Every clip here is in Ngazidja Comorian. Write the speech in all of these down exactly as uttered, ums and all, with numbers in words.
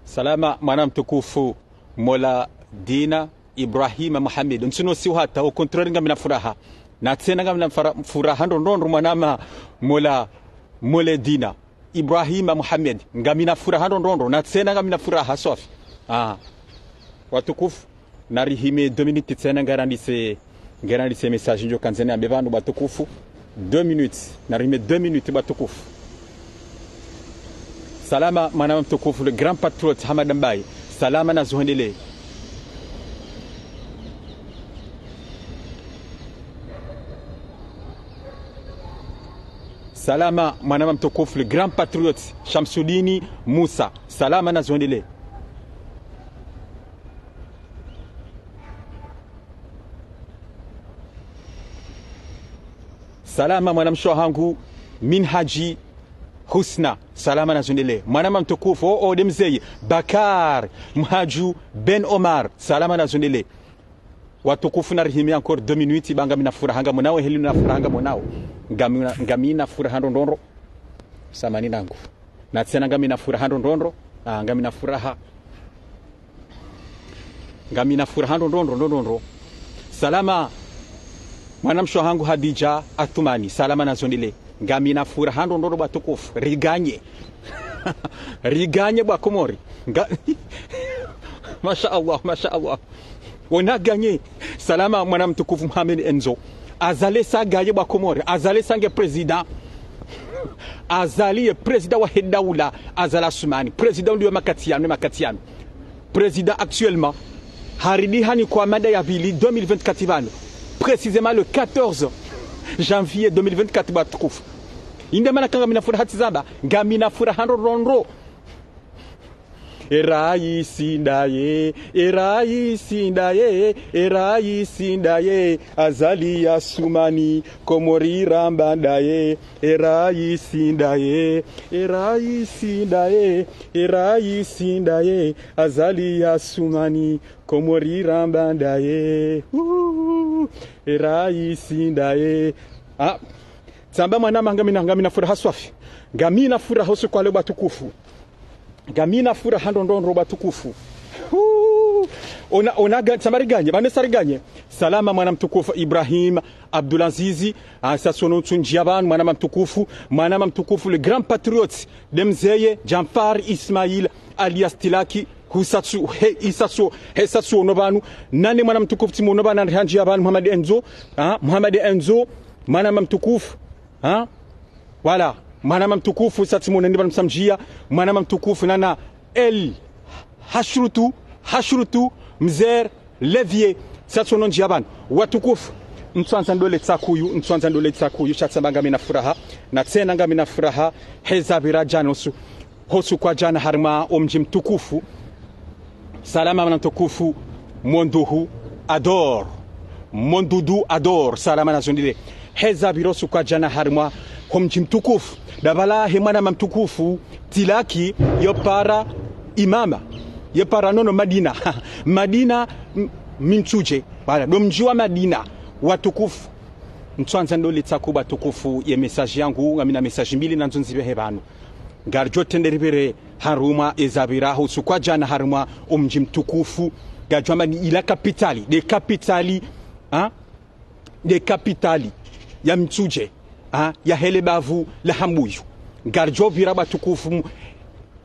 Salama, mwana mtukufu, Mola Dina, Ibrahima Mohamed. Ntsuno si uhata, au contraire ngamina furaha. Na tsena ngamina fara-, furaha ndrondrondro mwanama Mola, Mola Dina, Ibrahima Mohamed. Ngamina furaha ndrondrondro. Na tsena ngamina furaha swafi. Ah. Watukufu. Narihime deux minutes tsena ngarandise, ngarandise message ndjo kandzeni ambe pvanu watukufu. Deux minutes. Narihime deux minutes watukufu. Salama, mwana mtukufu, le grand patriote Hamada Mbaye. Salama na zo hwendelee. Salama, mwana mtukufu, le grand patriote Shamsudini Musa. Salama na zo hwendelee. Salama, mwanamshe wahangu, Minhaji Husna. Salama na zo hwendelee. Mwanama mtukufu, o, o, de mzeye, Bakar Mhaju Ben Omar. Salama na zo hwendelee. Watukufu, narihime encore deux minutes, ba ngamina furaha ngamonao, heli na furaha ngamonao. Ngamina, ngamina furaha ndrondrondro. Samahani nangu. Na tsena ngamina furaha ndrondrondro. Ah, ngamina furaha. Ngamina furaha ndrondrondro, ndrondrondro. Salama, mwanamshe wahangu Hadija Athumani. Salama na zo hwendelee. Ngamina furaha ndrondrondro watukufu. Riganye. Riganye wa Komori. Nga-, Masha Allah, Masha Allah. Ona ganye. Salama, mwana mtukufu Mohamed Enzo. Azali sa gaye wa Komori. Azali sa nge président. Azali ye président wahe daula. Azali Assoumani. Président uliyo makati yanu, makati yanu. Président actuellement. Haridi hani kwa mada ya pvili deux mille vingt-quatre pvanu. Précisément le quatorze janvier deux mille vingt-quatre watukufu. Inde mana ka ngamina furaha tsi zamba. Ngamina furaha ndrondrondro. E raisi ndaye, e raisi ndaye, e raisi ndaye, Azali Assoumani, Komori ramba ndaye, e raisi ndaye, e raisi ndaye, e raisi ndaye, Azali Assoumani, Komori ramba ndaye. Uhuhu. E raisi ndaye. Ah, tsamba mwanama ngamina, ngamina furaha swafi. Ngamina furaha usiku wa leo watukufu. Ngamina furaha ndrondrondro watukufu. Huu. Ona, ona ga-, tsamba riganye, pvanu sa riganye. Salama mwana mtukufu Ibrahim Abdulazizi, ah, sa tsi ono ntsunjia pvanu, mwanama mtukufu, mwanama mtukufu, le grand patriote, de mzeye, Djanfar Ismail, alias Tilaki, husatsu, he, isatsu, he satsu ono pvanu, nane mwana mtukufu tsi mono pvanu, nari hanjia pvanu, Mohamed Enzo, ah, Mohamed Enzo, mwanama mtukufu, ah, Voilà. Mwanama mtukufu, sa tsi mono ndi pvanu samjia. Mwanama mtukufu nana El Hashrutu, Hashrutu, Mzer, Levier. Sa tsi ono njia pvanu. Watukufu. Ntswandza ndole tsakuyu, ntswandza ndole tsakuyu. Sha tsamba ngamina furaha. Na tsena ngamina furaha. Heza pvira djana usu. Ho usiku wa djana harimwa omdji mtukufu. Salama mwana mtukufu, Monduhu Ador. Mondudu Ador, salama na zo hwendelee. Heza pvira usiku wa djana harimwa homdji mtukufu. Dabala he mwanama mtukufu, Tilaki, yo para imama. Ye para nono Madina. Madina, m-, Mintsudje. Voilà, do mdji wa Madina. Watukufu. Ntswandza ndole tsaku watukufu ye message yangu, ngamina message mbili nandzo nzipvehe pvanu. Ngaridjo trende ripvire harumwa eza pvira ho usiku wa djana harumwa omdji mtukufu. Ngadjwamba ni ila kapitali, de kapitali, ha? De kapitali ya Mintsudje, ha? Ya hele bavu la Hambuyu. Ngaridjo pvira watukufu m-,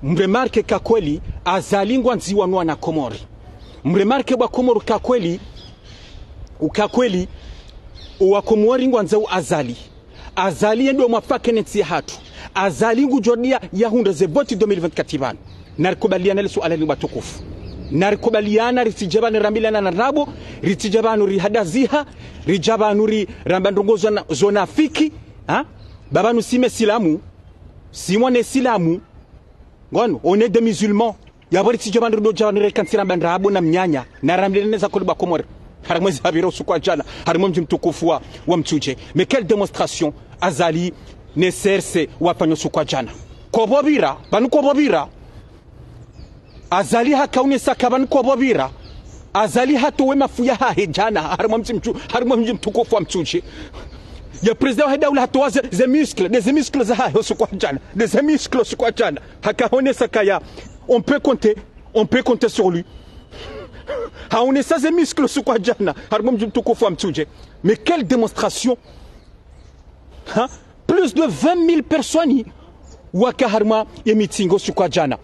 mremarke ka kweli Azali ngwandziwa nwa na Komori. Mremarke wa Komori ka kweli, uka kweli, owa Komori ngwandzao Azali. Azali ye ndo mwafaka ne ntsi yahatru. Azali ngudjo dia yahundre ze voti deux mille vingt-quatre pvanu. Narikubaliane le suala linu watukufu. Narikubaliane, ritsidje pvanu rambilane na ndrabo, ritsidje pvanu rihadaziha, ridja pvanu ri ramba ndrongo zona, zonafiki, ha? Ba pvanu si mesilamu, si mwana silamu, Ngono, on est des musulmans. Yapvo ritsidjo pvanu ridodja pvanu reka ntsira pvanu rabo na mnyanya, na ramlele neza koli ba Komori. Harimwa ezi hapvira usiku wa djana, harimwa mdji mtukufu wa, wa Mitsudje. Mais quelle démonstration Azali ne C R C wafanya usiku wa djana. Kopvo pvira, pvanu kopvo pvira. Azali hakaonesa ka pvanu kopvo pvira. Azali hatowa mafuya hahe djana, harimwa mdji mtu-, harimwa mdji mtukufu wa Mitsudje. Ye président wahe daula hatowa ze, ze muscles, nde ze muscles zahahe usiku wa djana. Nde ze muscles usiku wa djana. Hakaonesa kaya, on peut compter, on peut compter sur lui. Haonesa ze muscles usiku wa djana, harimwa mdji mtukufu wa Mitsudje. Mais quelle démonstration. Hein? Plus de vingt mille personnes waka harimwa ye meeting usiku wa djana.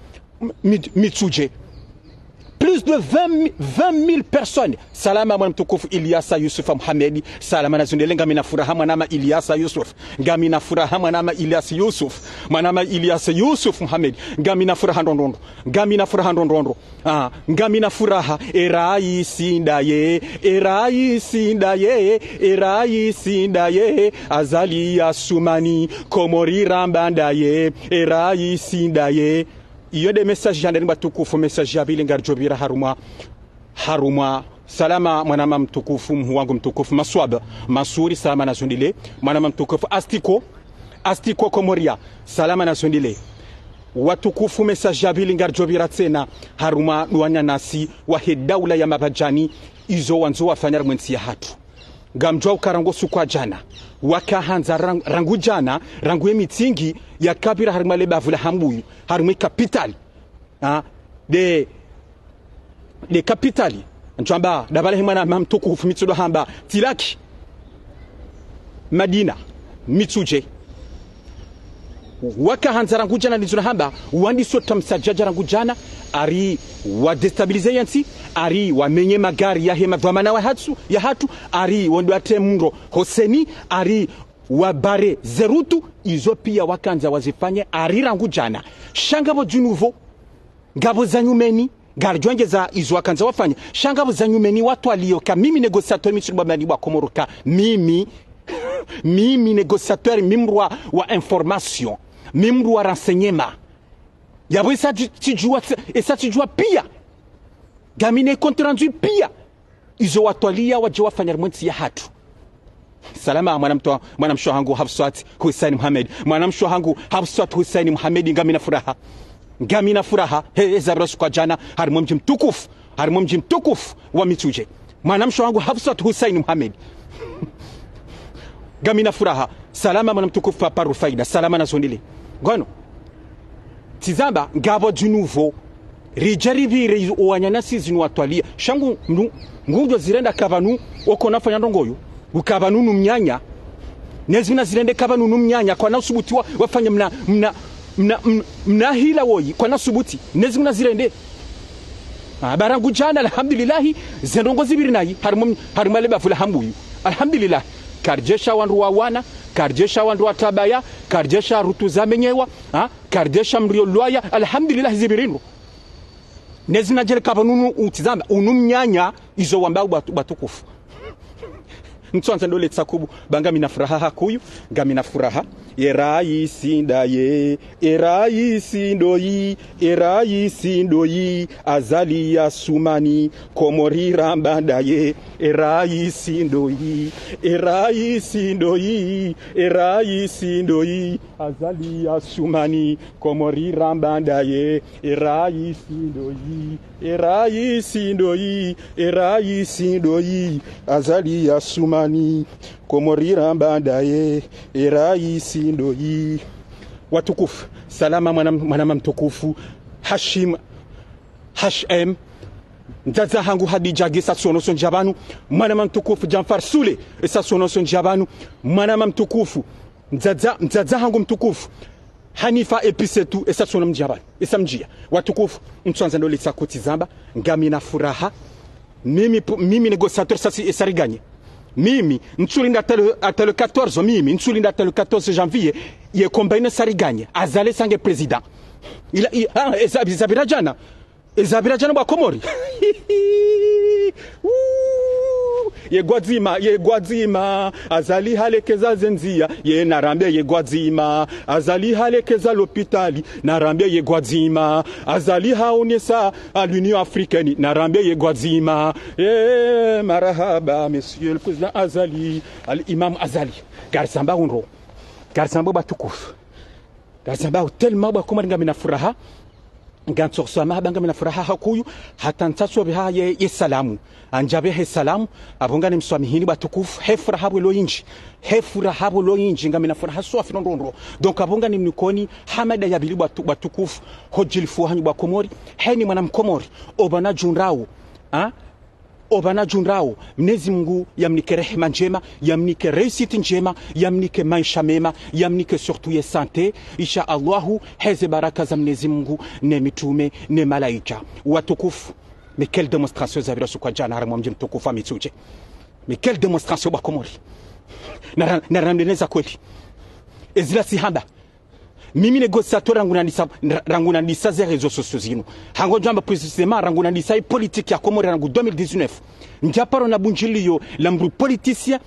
Mi-, Mitsudje. Plus de vingt mille, vingt mille personnes. Salama mwana mtukufu Ilyasa Yusuf Muhamedi. Salama na zondele, ngamina furaha mwanama Ilyasa Yusuf. Ngamina furaha mwanama Ilyasa Yusuf. Mwanama Ilyasa Yusuf Muhamedi. Ngamina furaha ndrondrondro. Ngamina furaha ndrondrondro. Ah, ngamina furaha. E raisi ndaye. E raisi ndaye. E raisi ndaye. Azali Assoumani. Komori ramba ndaye. E raisi ndaye. Iyo nde message ya ndani watukufu, message ya pvili ngaridjo pvira harumwa, harumwa. Salama mwanama mtukufu, mhuu wangu mtukufu, Maswab, Masuri, salama na zondele, mwanama mtukufu, Astiko, Astiko Komoria, salama na zondele. Watukufu, message ya pvili ngaridjo pvira tsena, harumwa wananyasi wahe daula ya mabadjani, izo wandzo wafanya harimwa entsi yahatru. Ngamdjuwa uka rangu usiku wa djana, waka handza rang-, rangu djana, rangu ye meeting yakapvira harimwa le bavu la Hambuyu, harimwa ye capitale. Ah, nde, nde capitale. Ndjwamba, ndapvale he mwanama mtukufu mi tsudo hamba, Tilaki, Madina, Mitsudje. Waka handza rangu djana, nizuna hamba, wandiso tamsadjadja rangu djana, ari wa déstabiliser yentsi, ari wamenye magari yahe madhwamana wahatru, yahatru, ari wandru watre mndro hosoni, ari wabare ze route, izo piya wakandza wazifanye, ari rangu djana. Sha ngapvo dju nouveau, ngapvo za nyumeni, ngaridjo wongeza izo wakandza wafanye. Sha ngapvo za nyumeni watwaliyo ka mimi négociateur mi tsudo bamani wa Komoro ka mimi, mimi négociateur, mi mndru wa, wa information, mi mndru wa renseignement. Yapvo esa tsi-, tsidjuwa, esa tsidjuwa piya. Ngamina compte rendu piya. Izo watwaliya wadje wafanya harimwa entsi yahatru. Salama, mwana mtwa-, mwanamshe wahangu Hafsat Hussein Mohamed. Mwanamshe wahangu Hafsat Hussein Mohamed, ngamina furaha. Ngamina furaha. He, he zapvira usiku wa djana, harimwa mdji mtukufu. Harimwa mdji mtukufu wa Mitsudje. Mwanamshe wahangu Hafsat Hussein Mohamed. Ngamina furaha. Salama mwana mtukufu Papa Rufaida. Salama na zondele. Ngono. Tsi zamba, ngapvo dju nouveau. Ridje ripvire izo wananyasi zinu watwaliya. Sha ngu, nu, ngudjo zirenda ka pvanu, oko nafanya ndrongo yo. Uka pvanu nu mnyanya. Nezi mna zirende ka pvanu nu mnyanya. Kwana usubuti wa, wafanya mna, mna, mna, mna, mna hila woyi. Kwana usubuti. Nezi mna zirende. Ah, ba rangu djana, alhamdulillahi, ze ndrongo zipviri nayi, harimwa, harimwa le bavu la Hambuyu. Alhamdulillahi. Karidjesha wandru wawana, karidjesha wandru watabaya, karidjesha route zamenyewa, ha? Karidjesha mndru yolwaya, alhamdulillahi zipviri ndro. Nezi mna djele ka pvanu nu, tsi zamba, unu mnyanya, izo wamba watu-, watukufu. Ntswandza ndole tsakubu, ba ngamina furaha hakuu, ngamina furaha. E raisi ndaye, e raisi ndoyi, e raisi ndoyi, Azali Assoumani, Komori ramba ndaye, e raisi ndoyi, e raisi ndoyi, e raisi ndoyi, Azali Assoumani, Komori ramba ndaye, e raisi ndoyi, e raisi ndoyi, e raisi ndoyi, Azali Assoumani, Komori ramba ndaye, e raisi ndoyi. Watukufu, salama mwana, mwanama mtukufu, Hashim, H M, mdzadze hangu Hadidja ge esa tsiono sondjia pvanu, mwanama mtukufu Djanfar Sule, esa tsiono sondjia pvanu, mwanama mtukufu, mdzadze, mdzadze hangu mtukufu, Hanifa Episetu, esa tsiono mndjia pvanu, esa mndjia. Watukufu, ntswandza ndole tsakubu tsi zamba, ngamina furaha. Mimi pu-, mimi négociateur sa si, esa riganye. Mimi, ntsulinda hata le, hata le quatorze, mimi, ntsulinda hata le quatorze janvier, ye combat inu esa riganye. Azali esa nge président. Ila, i, ah, eza, zapvira djana. Eza zapvira djana ba Komori. Ouh. Ye Gwadzima, ye Gwadzima, Azali halekeza ze ndziya, ye narambe ye Gwadzima. Azali halekeza lopitali, narambe ye Gwadzima. Azali haonesa à l'Union africaine, narambe ye Gwadzima. Eh, marahaba, monsieur le président Azali, al-Imam Azali. Ngarizamba undro. Ngarizamba bwa tukufu. Ngarizamba tellement bwa Komori ngamina furaha. Ngantsoso mahaba ngamina furaha hakuu, hata ntsatso pveha ye, ye salamu. Andja pveha ye salamu, apvo nganimswamihini bwa tukufu, he furaha pvo lo indji. He furaha pvo lo indji, ngamina furaha swafi no ndrondro. Donc apvo nganimnikoni, hamada ya pvili bwa tu-, bwa tukufu, ho djilifu hanyu bwa Komori, heni mwana Mkomori, opvanu djundrao, ha? Opvanu djundrao, Mnyezi Mungu yamnike rehema ndjema, yamnike réussite ndjema, yamnike maesha mema, yamnike surtout ye santé, insha Allahu, heze baraka za Mnyezi Mungu, ne mitrume, ne malaika. Watukufu, mais quelle démonstration zapvira usiku wa djana, harimwa mdji mtukufu wa Mitsudje. Mais quelle démonstration bwa Komori. Nara-, narambe neza kweli. Ezila sihamba. Mimi négociateur rangu nandisa, rangu nandisa ze réseaux sociaux zinu. Hangu ndjwamba précisément rangu nandisa ye politique ya Komori rangu deux mille dix-neuf. Ndjaparo na bundjiliyo la mdru politicien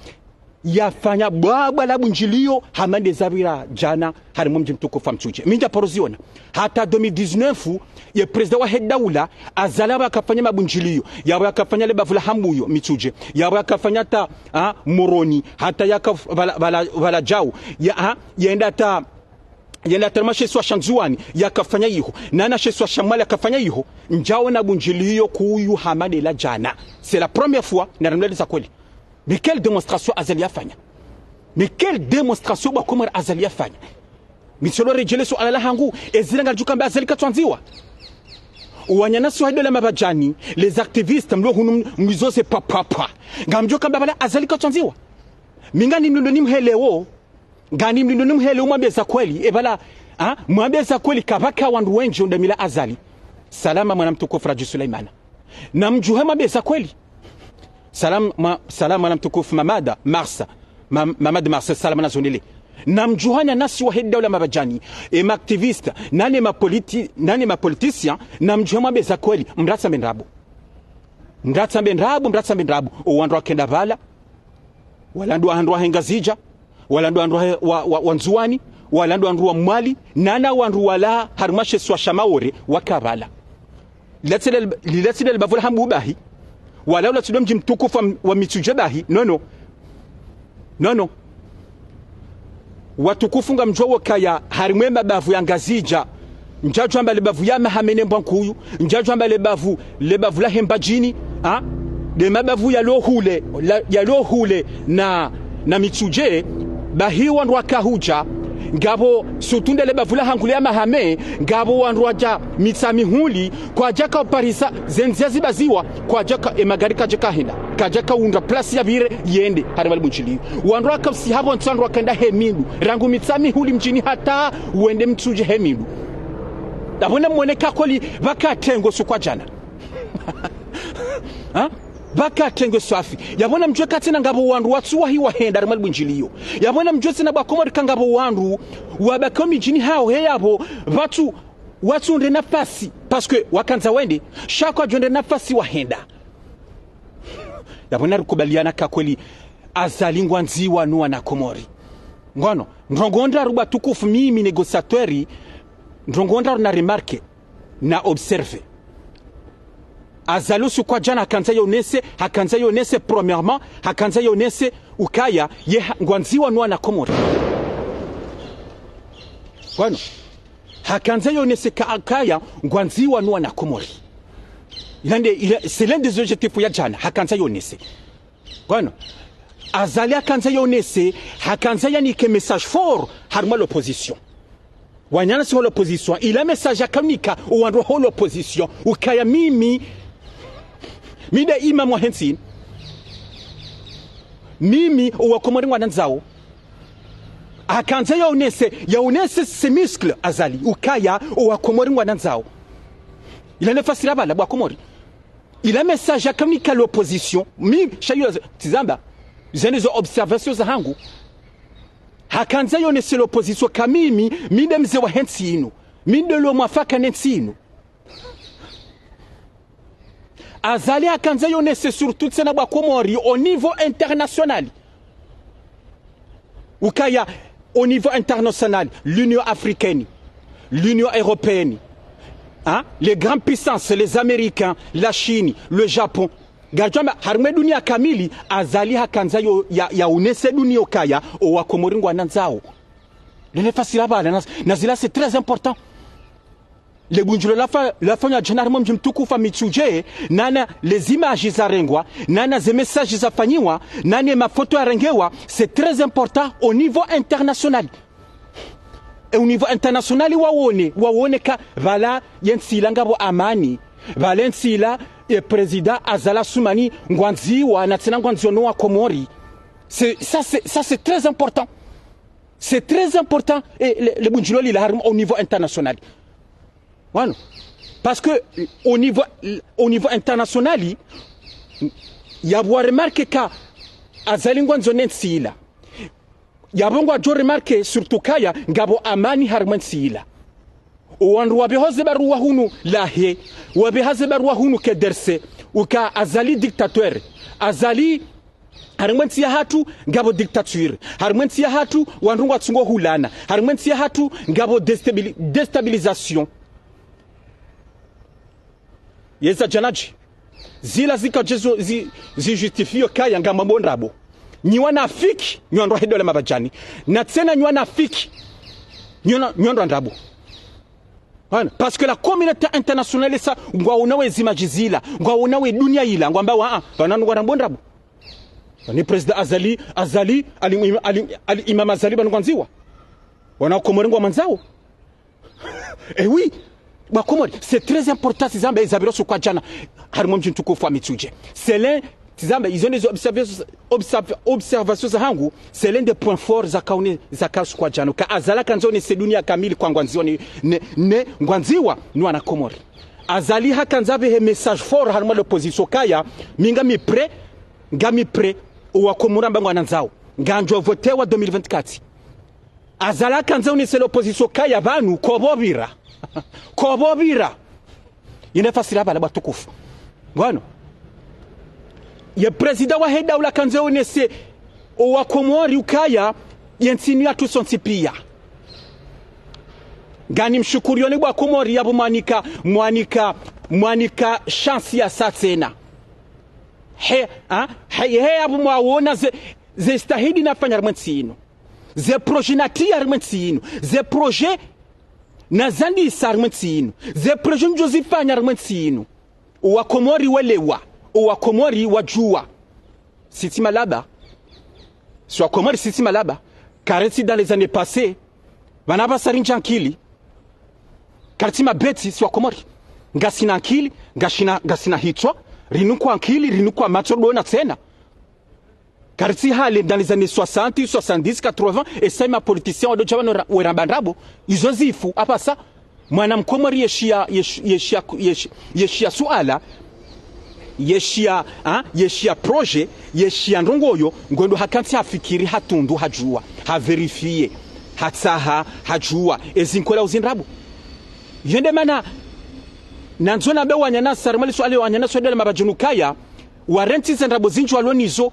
yafanya bwabwa la bundjiliyo hama nde zapvira djana harimwa mdji mtukufu wa Mitsudje. Mi ndjaparo ziona. Hata deux mille dix-neuf, ye président wahe daula, Azali yapvo yakafanya mabundjiliyo, yapvo yakafanya le bavu la Hambuyo, Mitsudje, yapvo yakafanya ta, ha, Moroni, hata yaka pvala, pvala, pvala djau, ya, ha, yenda ta, yenda ta harumwa she isiwa sha Ndzuwani, yakafanya iho. Nana she isiwa sha Mwali yakafanya iho. Ndjaona bundjiliyo kuu hama nde la djana. C'est la première fois, narambe neza kweli. Mais quelle démonstration Azali yafanya. Mais quelle démonstration bwa Komori Azali yafanya. Mi ntsolo redjele suala la hangu, ezila ngamdjo hamba Azali katsuandziwa. Wananyasi wahe daula Mabadjani, les activistes, mlo hunu mlizoze pa, pa, pa. Ngamdjo hamba pvala Azali katsuandziwa. Mi nganimlindo nimhelewo, nganimlindo nimhelewo mwambe za kweli, e pvala, ha? Mwambe za kweli kapvaka wandru wendji wandamila Azali. Salama mwana mtukufu Radji Sulaimana. Namdjuhe mwambe za kweli. Salam, ma-, salam mwana mtukufu Mamada, Marsa. Ma-, Mamada Marsa, salama na zondele. Namdjuha wananyasi wahe daula Mabadjani, e ma activistes, nane ma politi-, nane ma politiciens, namdjuhe mwambe za kweli, mratsambe ndrabo. Mratsambe ndrabo, mratsambe ndrabo. O wandru wakenda pvala, wala ndo wandru wahe Ngazidja, wala ndo wandru wahe, wa, wa, wa Ndzuwani, wala ndo wandru wa Mwali, nana wandru wala harumwa she isiwa sha Maore, waka pvala. Lilatsi le, lilatsi le bavu la Hambu bahi, wala ulatsi le mdji mtukufu wa, wa Mitsudje bahi, non, non. Non, non. Watukufu ngamdjuao ukaya harimwa ye mabavu ya Ngazidja, ndjadjo hamba le bavu ya Mahamene Mbwankuyu, ndjadjo hamba le bavu, le bavu lahe Mbadjini, ha? Le mabavu yalo hule, la, yalo hule na, na Mitsudje, bahi wandru waka hudja, ngapvo surtout nde le bavu la hangu le ya Mahame, ngapvo wandru wadja Mitsamihuli, kwadjaka uparisa, ze ndziya zibaziwa, kwadjaka e magari kadjaka henda, kadjaka undra place yapvire yende, harimwa le bundjiliyo. Wandru waka usiha pvo ntsu wandru wakenda he mindu, rangu Mitsamihuli mdjini hata wende Mitsudje he mindu. Yapvo namwone ka kweli pvaka tengwe usiku wa djana. Ha? Pvaka tengwe swafi. Yapvo namdjuwe ka tsena ngapvo wandru watsu wahi wahenda harimwa le bundjiliyo. Yapvo namdjuwe tsena bwa Komori ka ngapvo wandru wabaki o midjini hawo he yapvo, pvatsu, watsu nde nafasi. Parce que wakandza wende, sha kwadjo nde nafasi wahenda. Yapvo narikubaliana ka kweli Azali ngwandziwa no wana Komori. Ngono, ndrongoo ndraru bwa tukufu mimi négociateur, ndrongoo ndraru na remarquer, na observer. Azali usiku wa djana hakandza yonese, hakandza yonese premièrement, hakandza yonese ukaya, ye ha-, ngwandziwa no wana Komori. Ngono, hakandza yonese ka-, ukaya, ngwandziwa no wana Komori. Ila nde, ila, c'est l'un des objectifs ya djana, hakandza yonese. Ngono, Azali hakandza yonese, hakandza yanike message fort, harimwa l'opposition. Wananyasi wa l'opposition, ila message yakanika, o wandru wa l'opposition, ukaya mimi, mi nde imamu wahe ntsi inu. Mimi, o wa Komori ngwanandzao. Hakandza yaonese, yaonese ses muscles Azali, ukaya, o wa Komori ngwanandzao. Ila nde fasiri ya pvala, bwa Komori. Ila message yakanika l'opposition, mi, sha yula, tsi zamba, zinu zo observations za hangu. Hakandza yonese l'opposition ka mimi, mi nde mze wahe ntsi inu. Mi nde lo mwafaka ne ntsi inu. Azali hakandza yonese surtout tsena bo wa Komori au niveau international. Ukaya, au niveau international, l'Union africaine, l'Union européenne, hein, les grandes puissances, les Américains, la Chine, le Japon. Ngaridjo amba, harimwa dunia kamili, Azali hakandza yo, ya, yaonese dunia ukaya, o wa Komori ngwanandzao. Lene fasila bala, na, na zila c'est très important. Le bundjilo lafa-, lafanywa djana harimwa mdji mtukufu wa Mitsudje, nana les images zarengwa, nana ze messages zafanyiwa, nana mafoto yarengewa, c'est très important au niveau international. Et au niveau international, waone, waone ka pvala yentsi ila ngapvo amani, pvala yentsi ila, e, président Azali Assoumani ngwandziwa, na tsena ngwandziwa no wa Komori. C'est, ça, c'est, ça, c'est très important. C'est très important, e, le, le bundjilo lila harimwa au niveau international. Wanu. Parce que, euh, au niveau, au niveau international, yapvo wa remarquer ka Azali ngwandzo ne ntsi ila. Yapvo ngwadjo remarquer surtout kaya ngapvo amani harimwa ntsi ila. O wandru wapveha ze baruwa hunu La Haye, wapveha ze baruwa hunu Quai d'Orsay, uka Azali dictateur, Azali harimwa ntsi yahatru ngapvo dictature. Harimwa ntsi yahatru wandru ngwatsungo hulana. Harimwa ntsi yahatru ngapvo déstabili-, déstabilisation. Yeza djanadji. Zila zika djezo zi, zi justifié kaya ngamwambo ndrabo. Nyi wanafiki, nyi wandru wahe dola mabadjani. Na tsena nyi wanafiki, nyi wana, nyi wandru wa ndrabo. Voilà. Parce que la communauté internationale, sa, ngwaonao ezi images zila, ngwaonao e dunia ila, ngwamba wa, a, pvanu ngwarambo ndrabo. Ni président Azali, Azali, Ali, Ali, Ali Imam Azali pvanu ngwandziwa. Wana Komori ngwamwandzao. Eh oui, bo wa Komori, c'est très important, tsi zamba eza pvira usiku wa djana. Harimwa mdji mtukufu wa Mitsudje. C'est l'un, tsi zamba, izo nde zo observations, observ-, observations zahangu, c'est l'un des points forts zakaone, zaka usiku wa djana. Ka Azali hakandza onese dunia kamili ka ngwandziwa ne, ne, ne, ngwandziwa, ni wana Komori. Azali hakandza pvehe message fort harimwa l'opposition kaya, mi ngami prêt, ngami prêt, o wa Komori amba ngwanandzao. Ngandjo votewa deux mille vingt-quatre. Azali hakandza onese l'opposition kaya pvanu, kopvo pvira. Kopvo pvira. Yine fasila pvala bo watukufu. Ngwano. Ye président wahe daula hakandza onese o wa Komori ukaya, yentsi inu yatru sontsi pia. Ngani mshukuriyo ni bo wa Komori yapvo mwanika, mwanika, mwanika chance ya sa tsena. He, ha? He, he yapvo mwaona ze, ze jitihadi nafanya harimwa entsi inu. Ze projet natriya harimwa entsi inu. Ze projet nazandisa harimwa entsi inu. Ze projet ndjo zifanya harimwa entsi inu. O wa Komori welewa. O wa Komori wadjuwa. Sisi malaba. Si wa Komori sisi malaba. Karetsi dans les années passées. Pvanu pvasa rindja ankili. Karitsi mabetsi si wa Komori. Ngasina ankili, ngasina, ngasina hitswa, rinukwa ankili, rinukwa matso ndo ona tsena. Karitsi hale dans les années soixante, soixante-dix, quatre-vingts, esa ema politiciens wado dja pvanu ra-, weramba ndrabo, izo zifu, apvasa, mwana mkomori yeshiya, yesh-, yeshiya, yesh-, yeshiya suala, yeshiya, ha, yeshiya projet, yeshiya ndrongoyo, ngwendo hakantsi hafikiri, hatundu, hadjuwa, ha vérifier, hatsaha, hadjuwa, ezi nkola uzi ndrabo. Yende mana, nandzo nambe wananyasi, harimwa le suala wananyasi wado la mabadjunu kaya, warantsi ze ndrabo zindji walo nizo.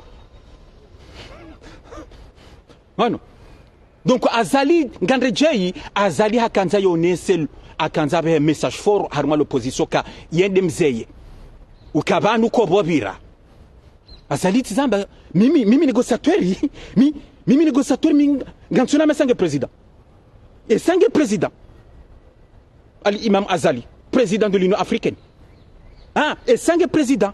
Wano. Donc, Azali, ngandre djeyi, Azali hakandza yonese, hakandza pvehe message fort, harimwa l'opposition ka, yende mzeye. Uka pvanu kopvo pvira. Azali tsi zamba, mimi, mimi négociateur, mi, mimi négociateur, mi, ngantsuna me sange président. E sange président. Ali Imam Azali, président de l'Union africaine. Ah, e sange président.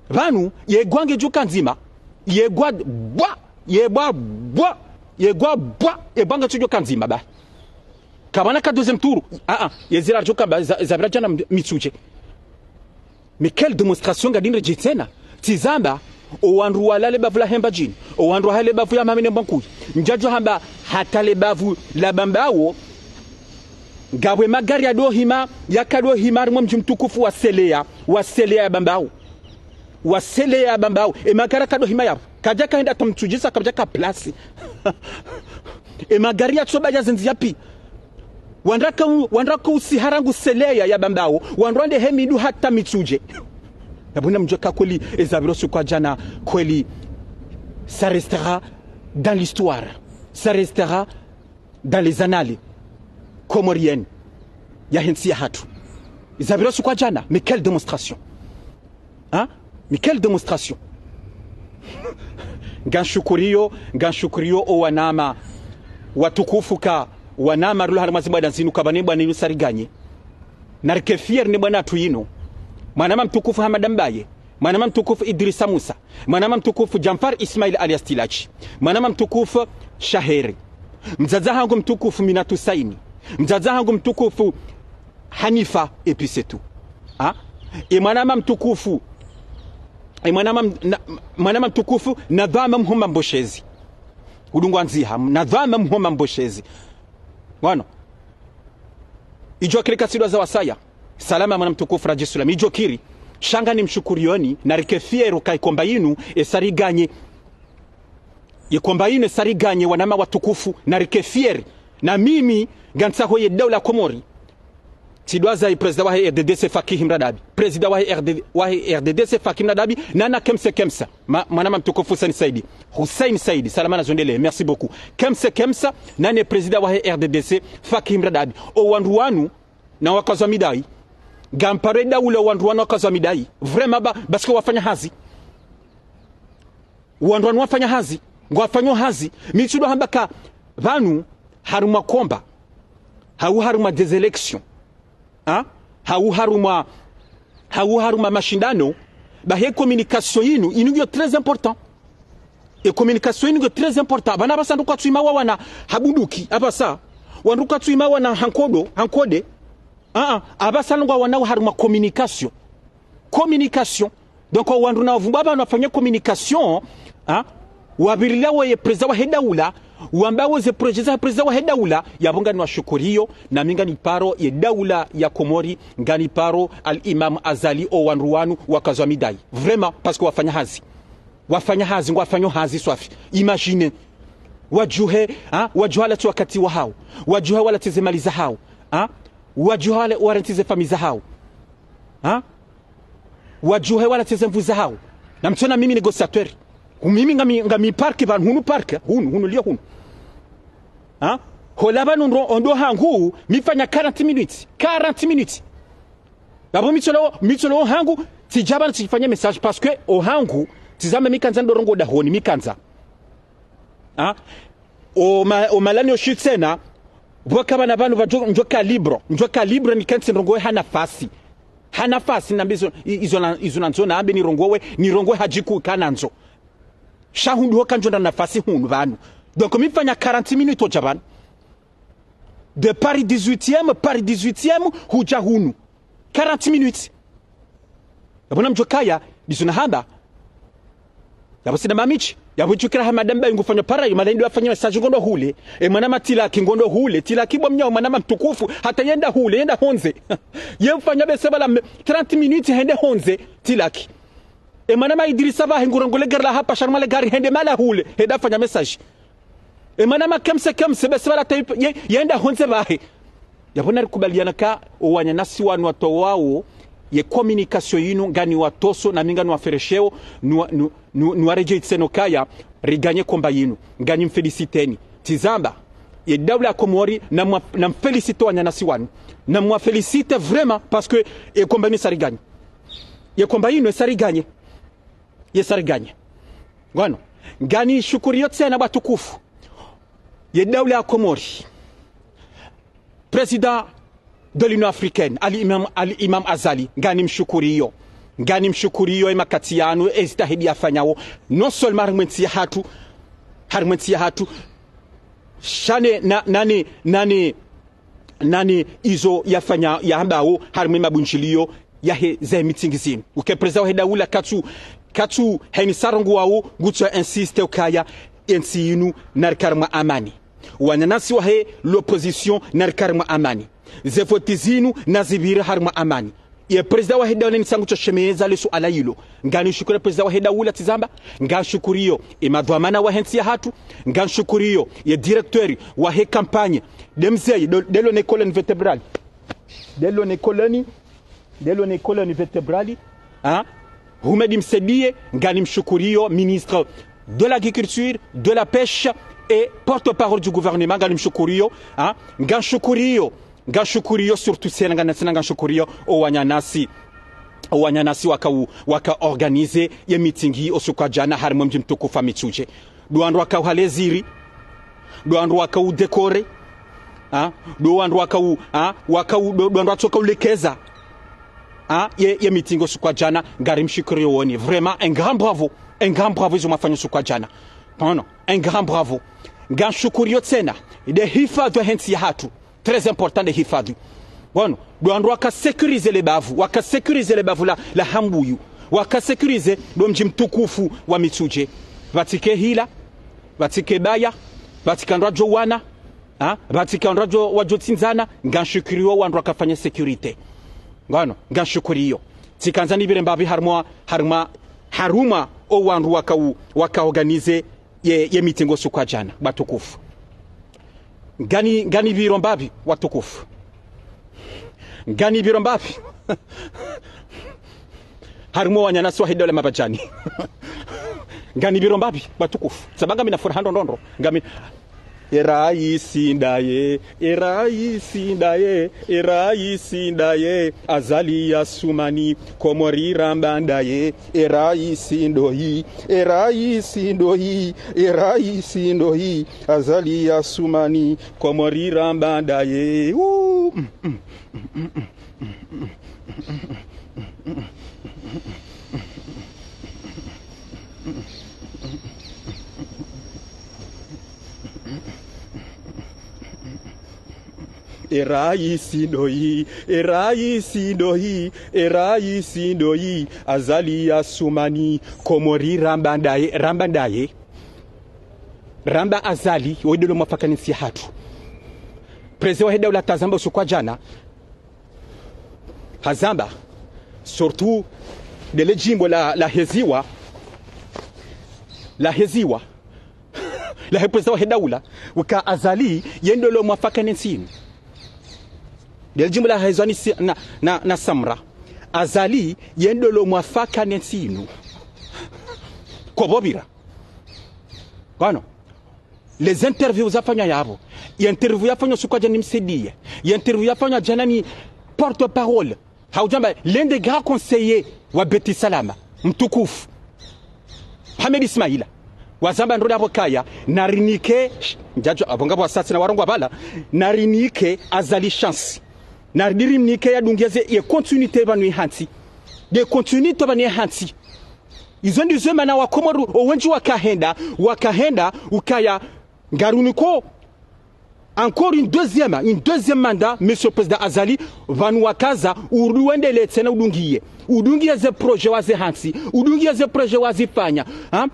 Pvanu, ye gwange djuka ndzima, ye gwa bwa, ye bwa bwa, ye gwa bwa, ye bwange tsu djuka ndzima ba. Kapvana ka deuxième tour, ah, ah, ye zira djuka ba, za, za pvira djana m-, Mitsudje. Mais quelle démonstration ngadi ndre djitsena? Tsi zamba, o wandru walawa le bavu la Hemba djini, o wandru wahale bavu ya Mamene Mbankuyi. Ndjadjo hamba hata le bavu la Bambao. Ngapvo magari yado hima, yakado hima, harimwa mdji mtukufu wa Seleya, wa Seleya ya Bambao. Wa Seleya ya Bambao. E magari yakado hima yapvo. Kadjaka henda hata Mitsudje sa kadjaka place. E magari yatsoba ya zendzi ya pi. Wandraka u-, wandraka usiha rangu seleya ya Bambao, wandru wande he mindru hata Mitsudje. Yapvo namdjuwe ka kweli, ezapvira usiku wa djana, kweli, ça restera dans l'histoire. Ça restera dans les annales comoriennes. Yahe ntsi yahatru. Ezapvira usiku wa djana, mais quelle démonstration. Hein? Mais quelle démonstration? Ngamshukuriyo, ngamshukuriyo o wananya watukufu ka wananya rilo harimwa zibwada zinu ka pvanu bwana inu sa riganye. Na rike fier ne bwana hatru yinu. Mwananya mtukufu Hamada Mbaye, mwananya mtukufu Idrissa Musa, mwananya mtukufu Djanfar Ismail alias Tilaki, mwananya mtukufu Shaheri, mdzadze hangu mtukufu Minatu Saini, mdzadze hangu mtukufu Hanifa, et puis c'est tout. Ha? E mwananya mtukufu, e mwananya m-, na-, mwananya mtukufu Nadhwama Mhoma Mboshezi. Udungwa ndziha, Nadhwama Mhoma Mboshezi. Wano. Idjo kiri ka tsidwaza wasaya. Salama mwananya mtukufu Radji Sulami. Idjo kiri. Sha ngamnimshukuriyoni, na rike fier ka ikomba yinu, esa riganye. Ye komba yinu esa riganye wananya watukufu, na rike fier. Na mimi, ngantsaho ye daula Komori. Tsidwaza ye président wahe R D D C Fakih Mradabi. Président wahe R D D, wahe R D D C Fakih Mradabi, nana Kemsa Kemsa. Ma-, mwananya mtukufu Hussein Saidi. Hussein Saidi, salama na zondele. Merci beaucoup. Kemsa Kemsa, nane président wahe R D D C Fakih Mradabi. O wandru wanu, na wakazi wa Midai. Ngamparo ye daula wandru wanu wakazi wa Midai. Vraiment ba, parce que wafanya hazi. Wandru wanu wafanya hazi, ngwafanyo hazi. Mi tsidjo hamba ka pvanu harumwa komba, hau harumwa des élections, ha? Hau harumwa, hau harumwa mashindano, ba he communication yinu, yinu ngiyo très important. E communication yinu ngiyo très important. Pvanu apvasa wandru kwatsu ima wawana ha bunduki, apvasa. Wandru kwatsu ima wawana ha nkodo, ha nkode. Ah, ah, apvasa ngwawanao harumwa communication. Communication. Donc, wandru na wavumba pvanu wafanye communication, ha? Wapvirilia wo ye président wahe daula, wamba wo ze projet za président wahe daula, yapvo nganiwashukuriyo, na mi nganiparo ye daula ya Komori, nganiparo Al Imam Azali, o wandru wanu wakazi wa Midai. Vraiment, parce que wafanya hazi. Wafanya hazi, ngwafanyo hazi swafi. Imagine. Wadjuhe, ha? Wadjuhe walatsi wakati wahao. Wadjuhe walatsi ze mali zahao. Ha? Wadjuhe wale-, walatsi ze famille zahao. Ha? Wadjuhe walatsi ze nvu zahao. Namtsona mimi négociateur. Hu mimi ngami, ngami parc pvanu hunu parc, hunu, hunu liyo hunu. Ha? Hola pvanu ndo, ondo hangu, mifanya quarante minutes. Quarante minutes. Yapvo mitsolo, mitsolo hangu, tsidja pvanu tsifanya message parce que o hangu, tsizamba mi kandza ndo rongoa dahoni, mi kandza. Ha? O ma-, o malani o shitsena, pvoka pvanu pvanu pvadjo, ndjo ka libre, ndjo ka libre nikentsi nirongowe ha nafasi. Ha nafasi nambe izo, i-, izo na, izo nandzo nambe nirongowe, nirongowe hadjiku ka nandzo. Sha hundru hoka ndjo na nafasi hunu pvanu. Donc mifanya quarante minutes odja pvanu. De Paris dix-huitième, Paris dix-huitième, hudja hunu. Quarante minutes. Yapvo namdjo kaya, ndizo nahamba. Yapvo sina mamitsi. Yapvo idjukira Hamada Mbaye ngufanyo pareil, mala ndo afanya message ngondo hule. E mwananya Tilaki ngondo hule. Tilaki bo mnyawo mwananya mtukufu. Hata yenda hule, yenda hondze. Ye ufanya bese pvala me-, trente minutes hende hondze. Tilaki. E mwananya Idrissa pvahe ngurongole gari la hapva sha harumwa le gari hende mala hule. Hende afanya message. E mwananya Kemsa Kemsa, bese pvala ta ye-, yenda hondze pvahe. Yapvo narikubaliana ka, o wananyasi wanu watowao, ye communication yinu, nganiwatoso, na mi nganiwaferesheo, niwa-, nu-, nu-, niwaredjei tsena kaya, riganye komba yinu, nganimfelisiteni. Tsizamba, ye daula ya Komori, namwa-, namfelisite wananyasi wanu. Namwafelisite vraiment, parce que, e komba yinu esa riganye. Ye komba yinu esa riganye. Yesa riganye. Ngwano, nganishukuriyo tsena watukufu. Ye daula ya Komori. Président de l'Union africaine, Al Imam, Al Imam Azali, nganimshukuriyo. Nganimshukuriyo e makati yanu, e zitihadi yafanyao. Non seulement harimwa entsi yahatru, harimwa entsi yahatru. Sha ne, na, nani, nani, nani izo yafanya, yahambao, harimwa e mabundjiliyo, yahe ze meeting zinu. Uke président wahe daula katsu, katsu heni sarongo wao, ngutso insiste ukaya, entsi yinu narikare mwa amani. Wananyasi wahe l'opposition narikare mwa amani. Ze voti zinu nazipvire harimwa amani. Ye président wahe daula, nitsangu tsoshemeza le suala lilo. Ngamshukuriyo président wahe daula, tsi zamba. Ngamshukuriyo ye madhwamana wahe ntsi yahatru. Ngamshukuriyo ye directeur wahe campagne. Nde mzeyi, nde, nde lo ne colonne vertébrale. Nde lo ne colonne, nde lo ne colonne vertébrale. Hein? Houmed Msaidié, ngamshukuriyo ministre de l'agriculture, de la pêche et porte-parole du gouvernement, ngamshukuriyo, hein? Ngamshukuriyo, ngamshukuriyo surtout tsena, ngam, tsena ngamshukuriyo o wananyasi, o wananyasi waka u, waka organiser ye meeting usiku wa djana harimwa mdji mtukufu wa Mitsoudjé. Ndo wandru waka uhaleziri, ndo wandru waka u décorer, hein? Ndo wandru waka u, hein? Waka u, ndo, ndo wandru watsoka ulekeza, hein? Ye, ye meeting usiku wa djana, ngarimshukuriyo woni. Vraiment, un grand bravo, un grand bravo, izo mwafanya usiku wa djana. Pvanu, un grand bravo. Ngamshukuriyo tsena nde hifadhwi yahe ntsi yahatru. Très important nde hifadhwi. Pvanu, ndo wandru waka sécuriser le bavu, waka sécuriser le bavu la, la Hambuyu. Waka sécuriser ndo mdji mtukufu wa Mitsoudjé. Pvatsike hila, pvatsike baya, pvatsike wandru wadjo wana, hein? Pvatsike wandru wadjo, wadjo tsindzana, ngamshukuriyo wandru waka fanya sécurité. Pvanu, ngamshukuriyo. Tsikandza nipvire mbapvi harimwa, harimwa, harumwa o wandru waka u, waka organiser ye, ye meeting usiku wa djana, watukufu. Ngani, nganipviro mbapvi, watukufu. Nganipviro mbapvi. Harimwa wananyasi wahe daula Mabadjani. Nganipviro mbapvi, watukufu. Sabu ngami na furaha ndrondrondro. Ngami, e raisi ndaye, e raisi ndaye, e raisi ndaye, Azali Assoumani, Komori ramba ndaye, e raisi ndoyi, e raisi ndoyi, e raisi ndoyi, Azali Assoumani, Komori ramba ndaye. Ouh, mm, mm. E raisi ndoyi, e raisi ndoyi, e raisi ndoyi, Azali Assoumani, Komori ramba ndaye, ramba ndaye. Ramba Azali, oyi ndo lo mwafakani ntsi yahatru. Président wahe daula tsi zamba usiku wa djana. Hazamba, surtout, nde le djimbo la, laheziwa, laheziwa, lahe président wahe daula, uka Azali, ye ndo lo mwafakani ntsi inu. Nde le djimbo laheziwa ni si, na, na, na Samra. Azali, ye ndo lo mwafakani ntsi inu. Kopvo pvira. Pvanu. Les interviews zafanywa yapvo. Ye interview yafanywa usiku wa djana ni Msaidié. Ye interview yafanywa djana ni porte-parole. Hau djamba, l'un des grands conseillers wa Beit Salam, mtukufu Mohamed Ismaila. Wazamba ndro yapvo kaya, narinike, sh-, ndjadjo, apvo ngapvo wasatsi na warongowa pvala, narinike Azali chance. Naridirimnike yadungize ye continuité pvanu ye hantsi. Ye continuité pvanu ye hantsi. Izo ndizo mana Wakomori, owendji wakahenda, wakahenda, ukaya, ngarunikao encore une deuxième, une deuxième mandat, Monsieur le Président Azali, pvanu wakaza, urudi wendelee tsena udungiye. Udungiye ze projet waze hantsi, udungiye ze projet wazifanya, ha?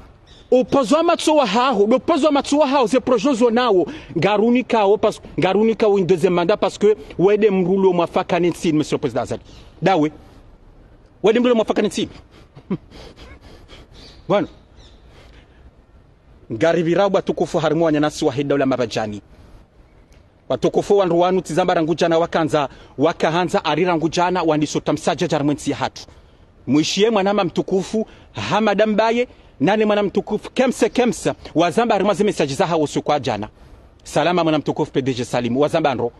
Opvazo wa matso wahaho, ndo opvazo wa matso wahaho, ze projet zo nawo, ngarunikao, parce, ngarunikao une deuxième mandat, parce que, wende mdru lo mwafakani ntsi, Monsieur le Président Azali. Ndawe. Wende mdru lo mwafakani ntsi. Pvanu. Ngaripvirao watukufu harimwa wananyasi wahe daula Mabadjani. Watukufu wandru wanu tsi zamba rangu djana wakandza, wakahandza ari rangu djana wandisa utamisa djadja harimwa entsi yahatru. Mwishiye mwanama mtukufu Hamada Mbaye, nane mwana mtukufu Kemse Kemse, wazamba harimwa ze message zahawo usiku wa djana. Salama mwana mtukufu P D G Salim, wazamba ndro.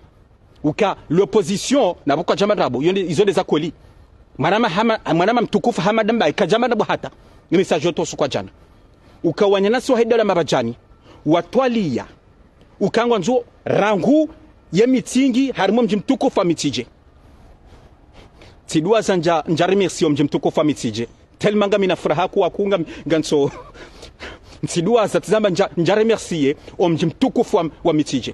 Uka l'opposition, napvo kwadjamba ndrabo, yo nde, izo nde za kweli. Mwanama Hama, mwanama mtukufu Hamada Mbaye, kadjamba ndrabo hata. Ni message yotowa usiku wa djana. Uka wananyasi wahe daula Mabadjani, watwaliya. Uka ngwandzo rangu ye meeting harimwa mdji mtukufu wa Mitsoudjé. Tsiduwaza ndja, ndja remercier omdji mtukufu wa Mitsoudjé. Tellement ngami na furaha kuwa kunga, ngantso. Tsiduwaza tsi zamba ndja, ndja remercier omdji mtukufu wa, wa Mitsoudjé.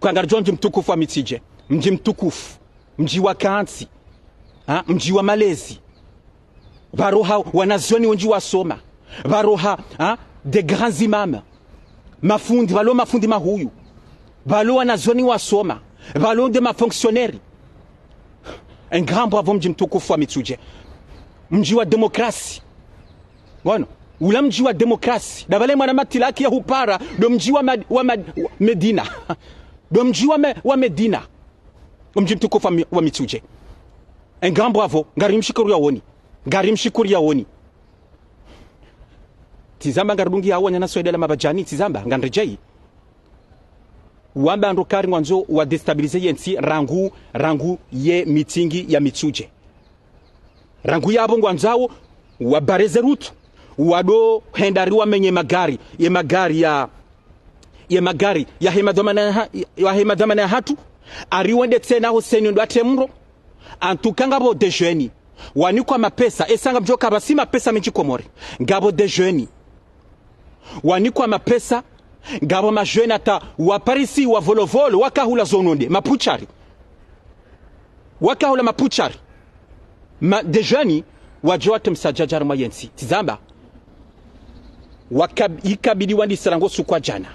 Kwangaridjo mdji mtukufu wa Mitsoudjé. Mdji mtukufu. Mdji wa kantsi. Ha? Mdji wa malezi. Pvwaroha wanazioni wendji wasoma. Pvwaroha, ha, des grands imams. Mafundi, pvwalo mafundi mahuyu. Pvwalo wanazioni wasoma. Pvwalo nde mafonctionnaires. Un grand bravo mdji mtukufu wa Mitsudje. Mdji wa démocratie. Ngono. Ula mdji wa démocratie. Ndapvale mwana matilaki ya hupara, ndo mdji wa Mad-, wa Mad-, wa Medina. Ndo mdji wa Me-, wa Medina. Mdji mtukufu wa Mi-, wa Mitsudje. Un grand bravo. Ngari mshukuriyaoni. Ngari mshukuriyaoni. Tsizamba ngaridungi yawo wananya na swedela mabadjani, tsizamba, nganredjeyi. Wamba ndo kari ngwandzo wa déstabiliser yentsi rangu, rangu ye meeting ya Mitsudje. Rangu yapvo ngwandzao wa barrer ze route, wado henda riwamenye magari, ye magari ya, ye magari yahe madhwamana ya ha-, yahe madhwamana yahatru, ariwende tsena ho seni ndo atre mro, antuka ngapvo des jeunes wanikwa mapesa, esa ngamdjoka pvasi mapesa mendji Komori. Ngapvo des jeunes wanikwa mapesa, ngapvo ma jeunes hata wa Parisi, wa Volovolo, wakahula zononde, mapuchari. Wakahula mapuchari. Ma, des jeunes, wadjo watre msadjadja harumwa yentsi. Tsizamba, wakab-, ikabidi wandise rangu suku wa djana.